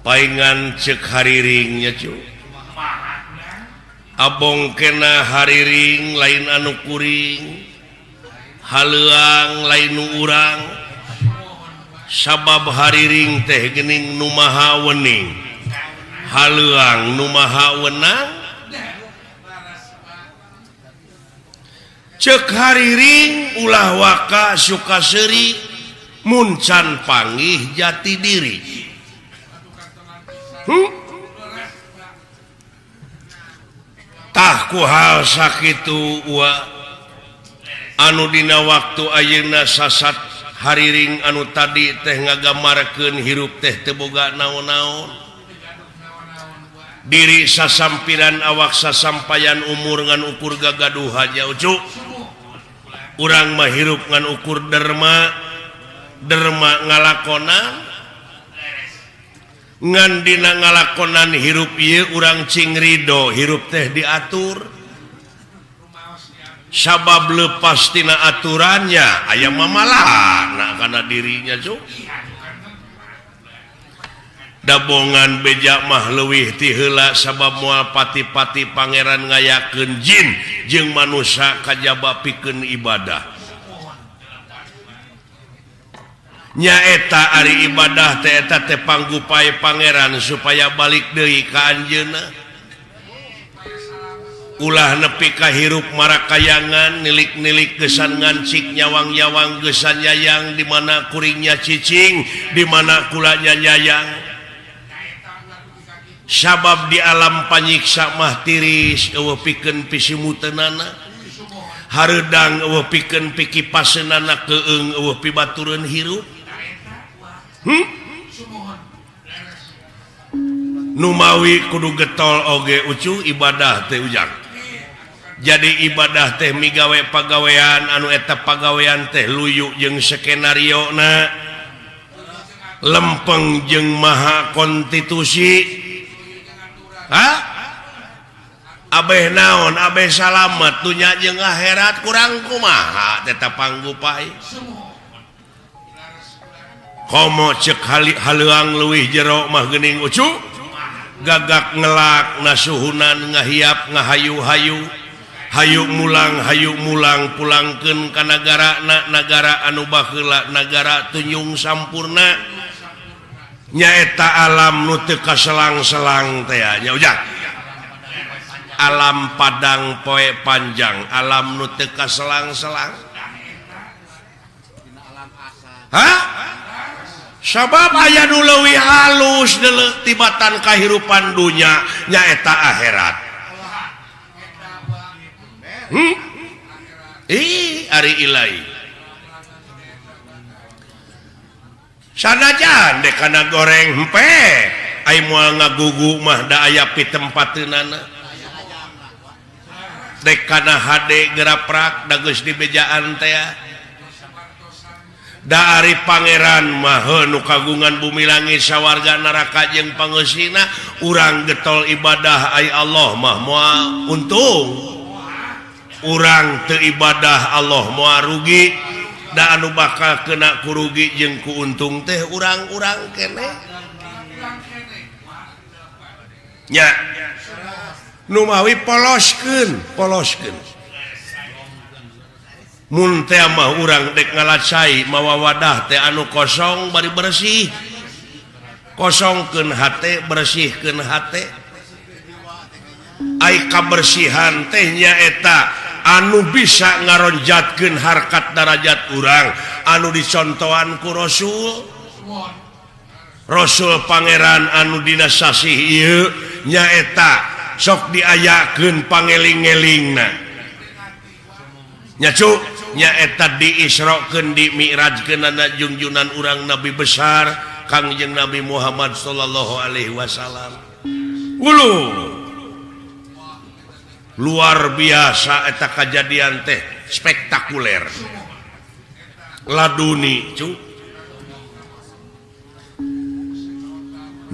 Paingan cek hariringnya cu. Abong kena hariring lain anu kuring. Haleuang lain nu urang. Sabab hariring teh geuning nu maha wening. Haleuang nu maha wenang. Cek hariring ulah waka suka seuri mun can panggih jati diri. Tah ku hal sakitu ua anu dina waktu ayeuna sasat hariring anu tadi teh ngagamarkeun hirup teh teu boga naon-naon. Diri sasampiran awak sasampayan umur ngan ukur gagaduhan nya ucu. Urang mah hirup ngan ukur derma, derma ngalakonan. Ngan dina ngalakonan hirup ieu urang cing ridho hirup teh diatur. Sabab lepas tina aturannya aya mamalana kana dirinya cuk. Dabongan beja mah leuwih ti heula sabab moal pati-pati pangeran ngayakeun jin jeung manusia kajaba pikeun ibadah. Nyaeta ari ibadah teh eta teh panggupai pangeran supaya balik deui ka anjeunna. Ulah nepi ka hirup marakayangan nilik-nilik gesan ngancik nyawang-nyawang gesan nyayang di mana kuringnya cicing di mana kulanya nyayang. Sabab di alam panyiksa mah tiris eueuh pikeun pisimuteunana. Hareudang eueuh pikeun pikipaseunana keung eueuh pibatureun hirup. Numawi kudu getol oge ucu ibadah teh ujang. Jadi ibadah teh migawe pagawean anu eta pagawean teh luyu jeung skenario na lempeng jeung maha konstitusi. Hah? Abeh naon abeh salamet dunya jeung akhirat kurang kumaha tetap panggupai. Komo cek haleuang leuwih jero mah geuning ucu. Gagak ngelak nasuhunan ngahiap ngahayu-hayu. Hayu mulang pulangkeun ka nagarana nagara anu baheula nagara tunjung sampurna. Nyaeta alam nu teu kaselang-selang teh nya ujang. Alam padang poe panjang, alam nu teu kaselang-selang. Hah? Sabab aya nu leuwih halus deuleu tibatan kahirupan dunya nyaeta akhirat. Ih, ari ilahi. Sanajan dek kana goreng hempe, ai moal ngagugu mah da aya pitempateunana. Dek kana hade geraprak da geus dibejaan teh. Da ari pangeran mah nu kagungan bumi langit sawarga neraka jeung pangeusina, urang getol ibadah ai Allah mah moal untung. Urang teu ibadah Allah moal rugi. Da anu bakal kena kurugi jeung kuuntung teh urang-urang keneh. Nya numawi poloskeun, poloskeun. Mun teh mah urang dek ngalacai mawa wadah teh anu kosong bari bersih. Kosongkeun hate, bersihkeun hate. Ai kabersihan teh nyaeta anu bisa ngaronjatkeun harkat darajat urang anu dicontohan ku Rasul. Rasul pangeran anu dina sasih ieu nyaeta sok diayakeun pangeling-elingna. Nya cu nyaeta diisrokeun dimi'rajkeunana junjunan urang nabi besar Kangjeng Nabi Muhammad sallallahu alaihi wasallam. Ulu luar biasa eta kajadian teh spektakuler. Laduni cu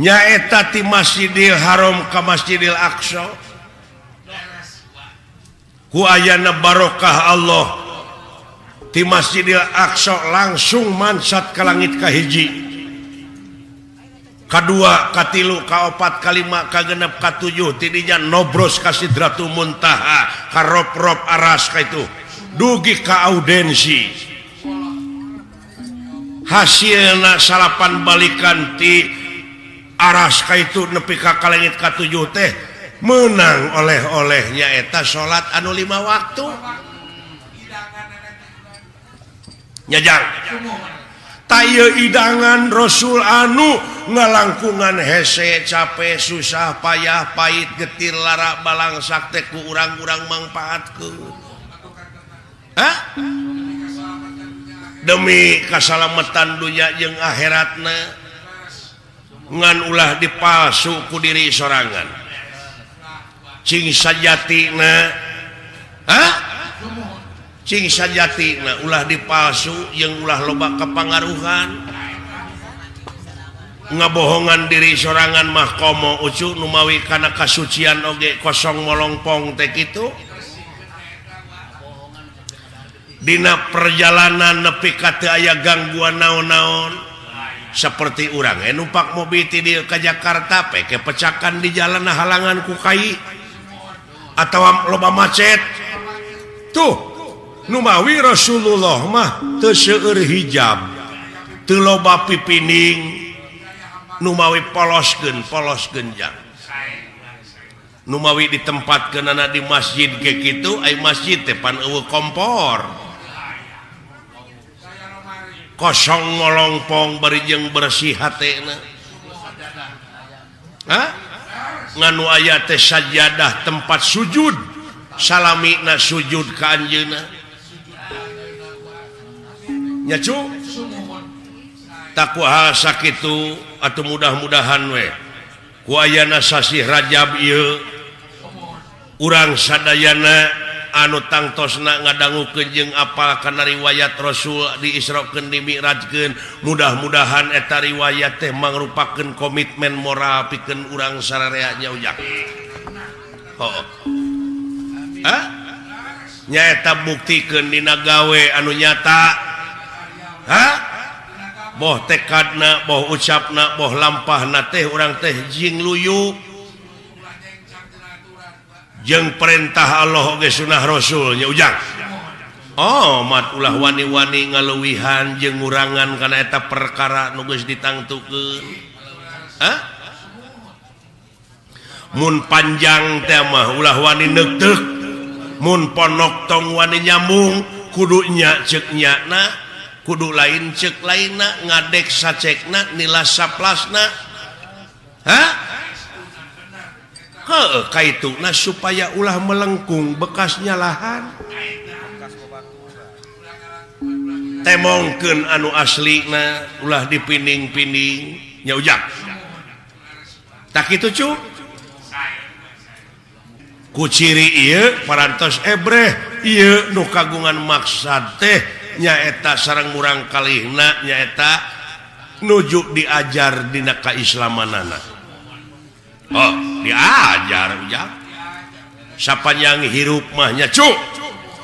nyaeta ti Masjidil Haram ka Masjidil Aqsa ku ayana barokah Allah ti Masjidil Aqsa langsung mansat ka langit kahiji. Kadua, katilu, kaopat, kalima, kagenep, katujuh, tidinya nobros ka Sidratul Muntaha, ka rop-rop aras ka itu. Dugi ka audensi. Hasilna salapan balikan ti aras ka itu nepi ka kalengit katujuh teh menang oleh-olehnya eta salat anu 5 waktu. Nyajang. Taya idangan Rasul anu ngalangkungan hese capek susah payah pahit getir lara balangsak teh ku urang-urang mangpaatkeun. Hah? Demi kasalamatan dunya jeung akhiratna ngan ulah dipalsu ku diri sorangan. Cing sajatina. Hah? Cing sajatina ulah dipalsu jeung ulah loba kepangaruhan. Ngabohongan diri sorangan mah komo ucu numawi kana kasucian oge kosong molongpong teh kitu. Dina perjalanan nepi ka teu aya gangguan naon-naon seperti urang numpak mobil ti dieu ka Jakarta peke pecakan di jalan halangan ku kai atawa loba macet tuh numawi Rasulullah mah teu seueur hijab teu loba pipining numawi poloskeun polos genjang numawi ditempatkeunana di masjid ge kitu ai masjid teh pan eueuh kompor kosong ngolongpong bari jeung bersih hatena. Hah? Nganu aya teh sajadah tempat sujud salamina sujud ka anjeunna. Nya cu takwa sakitu atuh mudah-mudahan we ku ayana sasih Rajab ieu urang sadayana anu tangtosna ngadangukeun jeung apal kana riwayat Rasul diisrokeun dimi'rajkeun mudah-mudahan eta riwayat teh mangrupakeun komitmen moral pikeun urang sararea nya ujang. Heuh. Hah? Nyaeta buktikeun dina gawe anu nyata. Hah? Boh tekadna, boh ucapna, boh lampahna teh urang teh jing luyu jeung perintah Allah oge sunah Rasul nya ujang. Oh, mat ulah wani-wani ngaluwihan jeung ngurangan kana eta perkara nu geus ditangtukeun. Hah? Mun panjang teh mah ulah wani neukteuk, mun ponok tong wani nyambung, kudu nya ceuk nyana, kudu lain ceuk lainna, ngadek sacekna, nilas saplasna. Hah? Heuh, kaituna supaya ulah melengkung bekas nyalahan. Temongkeun anu aslina ulah dipinding-pinding nya ujang. Tak kitu cu? Ku ciri ieu parantos ebreh ieu nu kagungan maksad teh nyaeta sareng murang kalihna nyaeta nuju diajar dina kaislamanana. Oh, diajar ujang. Sapanjang hirup mah nya cu.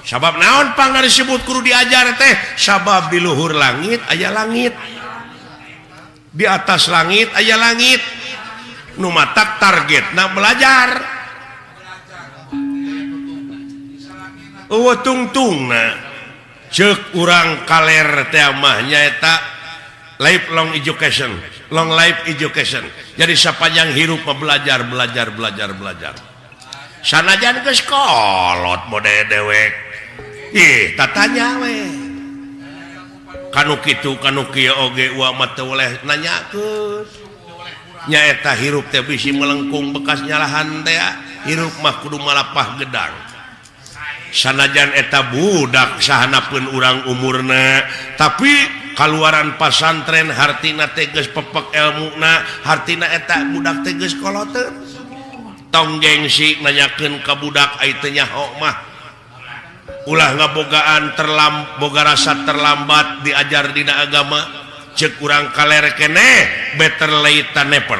Sabab naon pangna disebut kudu diajar teh? Sabab di luhur langit aya langit. Di atas langit aya langit. Nu matak targetna belajar. Eueuh tungtungna ceuk urang kaler teh mah nyaeta lifelong education, long life education. Jadi sapanjang hirup mah belajar, belajar, belajar, belajar. Sanajan geus kolot mode dewek. Ih, tatanya we. Kanu kitu kanu kieu oge uwa mah teu boleh nanyakeun. Nyaeta hirup teh bisi melengkung bekas nyalahan teh, hirup mah kudu malapah gedang. Sanajan eta budak sahanapeun urang umurna, tapi kaluaran pasantren hartina teh geus pepek elmuna, hartina eta budak teh geus koloteun. Tong gengsi nanyakeun ka budak ai teu nyaho mah. Ulah ngabogaan boga rasa terlambat diajar dina agama, ceuk urang kaler keneh better late than never.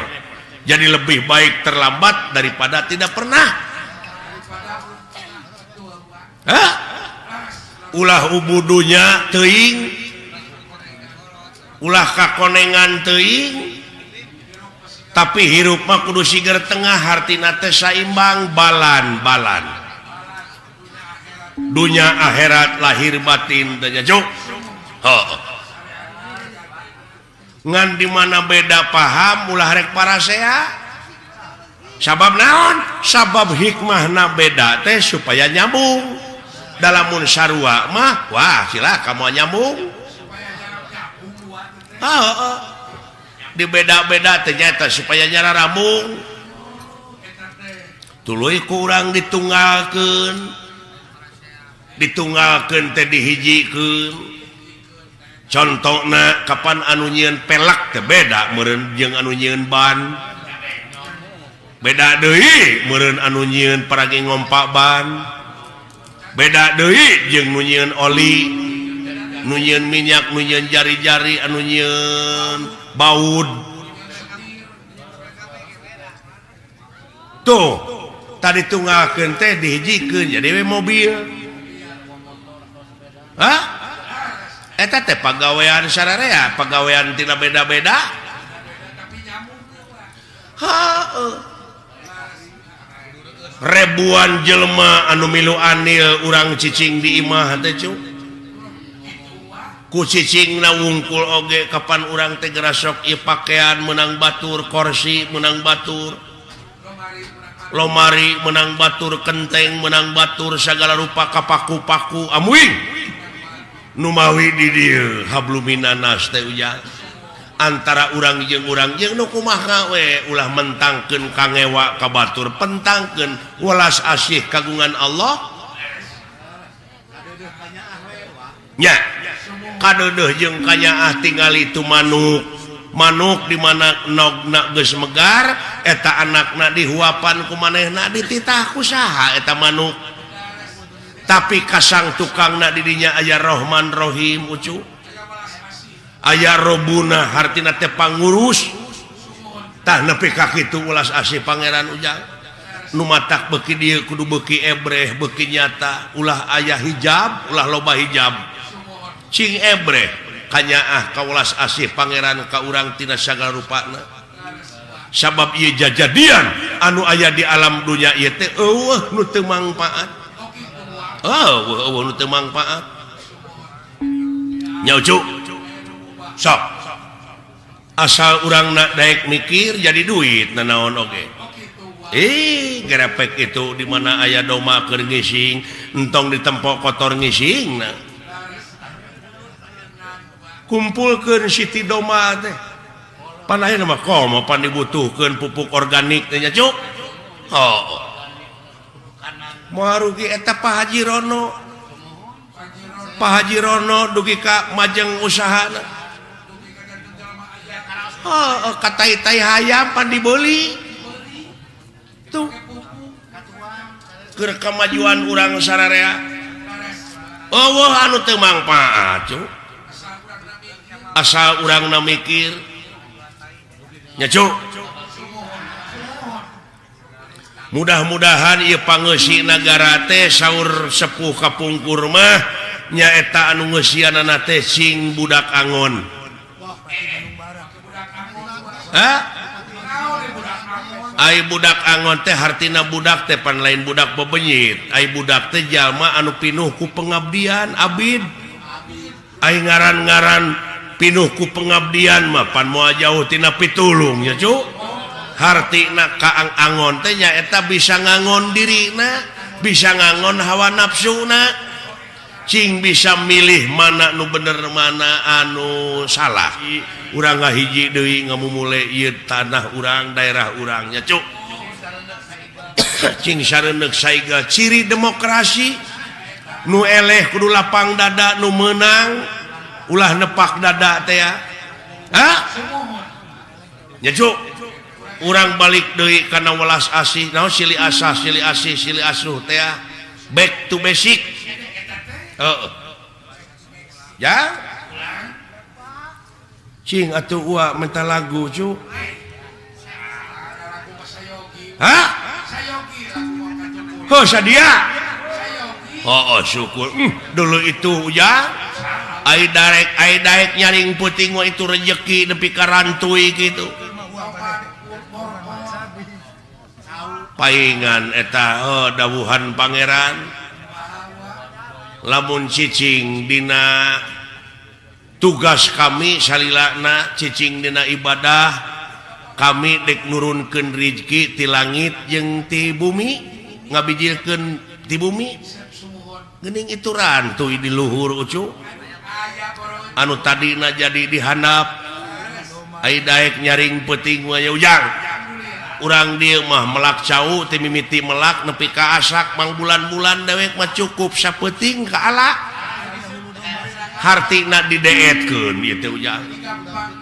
Jadi lebih baik terlambat daripada tidak pernah. Hah? Ulah ubudunya teuing, ulah kakonengan teuing, Tapi hirup mah kudu siger tengah, hartina teh saimbang, balan-balan. Dunya akhirat lahir batin teh nya, Cuk. Heuh. Ngan di mana beda paham ulah rek parasea. Sabab naon? Sabab hikmahna beda teh supaya nyambung. Dalamun sarua mah wah silakan mau nyambung. Heeh. Di beda-beda teh nyata supaya nyararambung. Tuluy ku urang ditunggalkeun. Ditunggalkeun teh dihijikeun. Contohna kapan anu nyieun pelak teh beda meureun jeung anu nyieun ban. Beda deui meureun anu nyieun paragi ngompa ban. Beda deui jeung nu nyieun oli, nu nyieun minyak, nu nyieun jari-jari, anu nyieun baud. Tuh, tadi tunggalkeun teh dihijikeun jadi we mobil. Hah? Eta teh pagawean sararea, pagawean tina beda-beda. Heuh. Ribuan jelema anu milu anil urang cicing di imah teh cu. Ku cicingna wungkul oge kapan urang teh gerasok ieu pakaian menang batur, kursi menang batur, lomari menang batur, kenteng menang batur, segala rupa kapaku-paku amuing. Numawi di dieu habluminanas teh ujang. Antara urang jeung nu kumaha we ulah mentangkeun kangewa ka batur, pentangkeun welas asih kagungan Allah. Nya kadeudeuh jeung kanyaah tingali tu manuk. Manuk di mana nogna geus megar eta anakna dihuapan ku manehna dititah ku saha eta manuk. Tapi kasang tukangna di dinya aya Rohman Rohim ucu. Aya Robuna hartina teh pangurus. Tah nepi ka kitu ulas asih pangeran ujang. Nu matak beuki dieu kudu beuki ebreh beuki nyata, ulah aya hijab, ulah loba hijab. Cing ebreh kanyaah ka ulas asih pangeran ka urang tina sagala rupana. Sabab ieu jajadian anu aya di alam dunya ieu teh eueuh nu teu mangpaat. Oh, eueuh nu teu mangpaat. Nya ucu. Sok. Asal urang nak daek mikir jadi duit nanaon oge. Gerepek itu di mana aya doma keur ngising, entong ditempok kotor ngising na. Kumpulkeun siti doma teh. Pan ayeuna mah komo pan dibutuhkeun pupuk organik teh nya cuk. Oh. Moal rugi eta Pak Haji Rono. Pak Haji Rono dugi ka majeng usahana. Oh, katai-tai hayam pan dibeli. Tuh. Keur kamajuan urang sararea. Eueuh anu teu mangpaat, cuk. Asal urangna mikir. Nya cuk. Mudah-mudahan ieu pangeusi nagara teh saur sepuh kapungkur mah nyaeta anu ngeusianana teh sing budak angon. Hah? Ai budak angon teh hartina budak teh pan lain budak bebenyit. Ai budak teh jalma anu pinuh ku pengabdian abid. Ai ngaran-ngaran pinuh ku pengabdian mah pan moal jauh tina pitulung nya cuk. Hartina kaang angon teh nyaeta bisa ngangon dirina, bisa ngangon hawa nafsuna, cing bisa milih mana nu bener mana anu salah. Urang ngahiji deui ngamumule ieu tanah urang, daerah urang nya cuk. Cing sareundeuk saiga ciri demokrasi nu eleh kudu lapang dada, nu meunang ulah nepak dada teh ya. Hah? Nya cuk. Urang balik deui kana welas asih, naon silih asah, silih asih, silih asuh teh. Back to basic. Heeh. Ya. Cing atuh ua minta lagu cu. Hah? Oh sadia. Oh, syukur. Dulu itu ya. Ai darek nyaring puting mah itu rejeki nepi ka rantui gitu. Paingan eta oh, dawuhan pangeran lamun cicing dina tugas kami salilana cicing dina ibadah kami dek nurunkeun rizki ti langit jeung ti bumi ngabijilkeun ti bumi geuning itu rantuy di luhur ucu anu tadina jadi dihandap ai daek nyaring peuting mah ujang urang dieu mah melak cau ti mimiti melak nepi ka asak mang bulan-bulan dewek mah cukup sapeuting ka ala hartina dideetkeun ieu teh ujang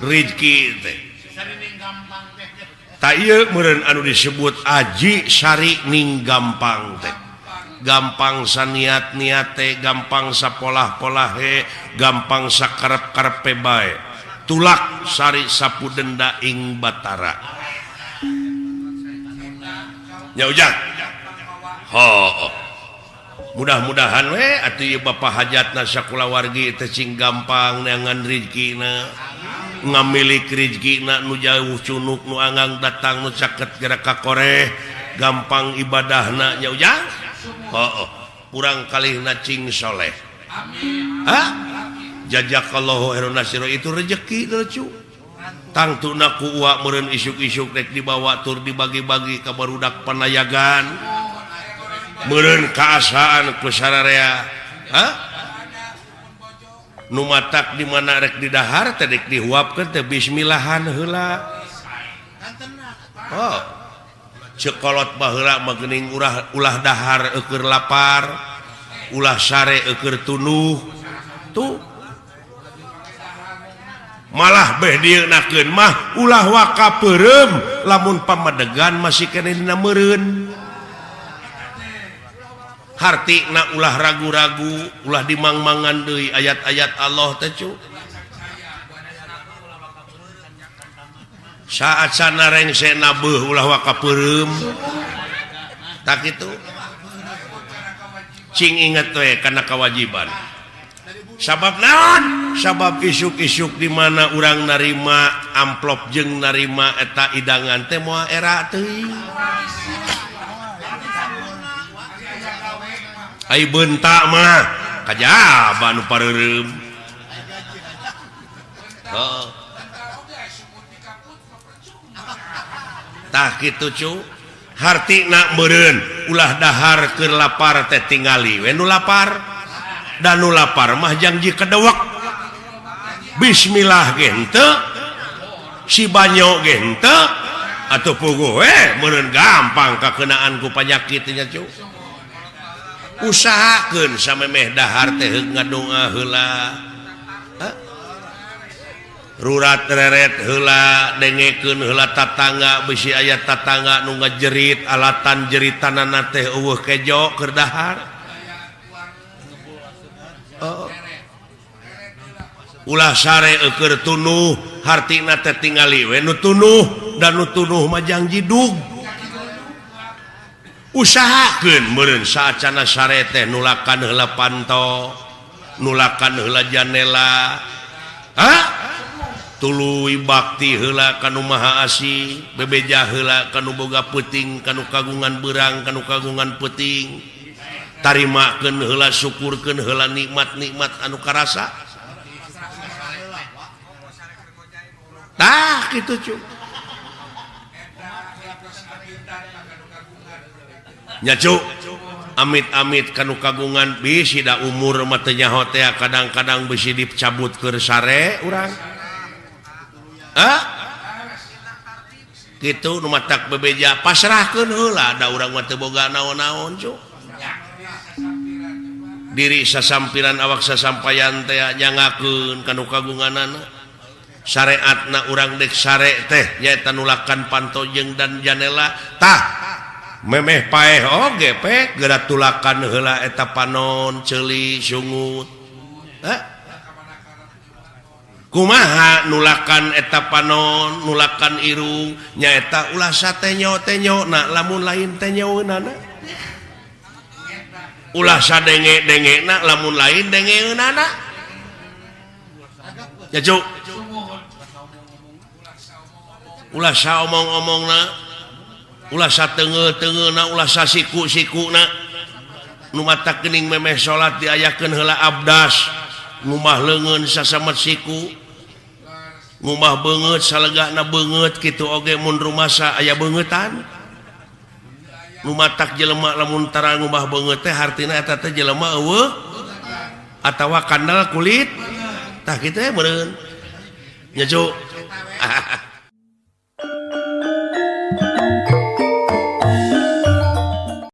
rizki teh ta ieu meureun anu disebut aji sari ning gampang teh gampang saniat-niat teh gampang sapolah-polahe gampang sakarep-karepe bae tulak sari sapu denda ing batara nya ujang ho mudah-mudahan we atuh ieu Bapak hajatna sakulawargi teh cing gampang neangan rizkina ngamilik rizkina nu jauh cunuk nu anggang datang nu caket gerak kakoreh gampang ibadahna nya ujang ho kurang kalihna cing soleh amin ha jazakallahu khairan nasiro itu rezeki lucu tangtuna ku uak meureun isuk-isuk rek dibawa tur dibagi-bagi ka barudak panayagan meureun kaasaan ku sararea ha nu matak di mana rek didahar teh rek dihuapkeun teh bismillahan heula oh ceuk kolot baheula mah geuning ulah dahar eueur lapar ulah sare eueur tunuh tuh malah beh dieunakeun mah ulah waka peureum lamun pamadegan masih keneh dina meureun hartina ulah ragu-ragu ulah dimangmangan deui ayat-ayat Allah teh cu saat sana rengse nabeuh ulah waka peureum tak kitu cing inget we kana kewajiban sabab naon sabab isuk-isuk di mana urang narima amplop jeung narima eta idangan teh moal era teuing ai beunta mah kajaba nu pareureum heuh tah kitu cu hartina meureun ulah dahar keur lapar teh tingali we nu lapar dan nu lapar mah janji kedewek bismillah ge henteu si banyo ge henteu atuh puguh we meureun gampang kakeunaan ku panyakit nya cu usahakeun samemeh dahar teh heug ngadoa heula rurat reret heula dengekeun heula tatangga bisi aya tatangga nu ngajerit alatan jeritanana teh eueuh kejo keur dahar oh. Ulah sare eueur tunuh hartina teh tingali we nu tunuh dan nu tunuh mah janji dug usahakeun meureun saacana sare teh nulakan heula panto nulakan heula janela ha tuluy bakti heula ka nu maha asih bebeja heula ka nu boga peuting ka nu kagungan beurang ka nu kagungan peuting tarimakeun heula syukurkeun heula nikmat-nikmat anu karasa tah kitu cu nya cu amit-amit kanu kagungan bisi da umur mah teu nyaho teh kadang-kadang bisi dicabut keur sare urang ha kitu nu matak bebeja pasrahkeun heula da urang mah teu boga naon-naon cu diri sasampiran awak sasampayan teh nyangakeun kanu kagunganana syariatna urang dek sare teh nyaeta nulakan panto jeung dan janela tah memeh paeh oge pe geura tulakan heula eta panon ceuli sungut ha kumaha nulakan eta panon nulakan irung nyaeta ulah satenyo-tenyo na lamun lain tenyoeunana ulah sadenge-dengena lamun lain dengeunana ya cu ulah saomong-omongna Ulah sateungeul-teungeulna, ulah sasiku-sikuna. Nu matak geuning memeh salat diayakeun heula abdas, ngumah leungeun sasamet siku, ngumah beungeut salegana beungeut kitu oge mun rumasa aya beungeutan. Nu matak jelema lamun tara ngumah beungeut teh hartina eta teh jelema eueuh atawa kandal kulit. Tah kitu meureun. Nya, Cu.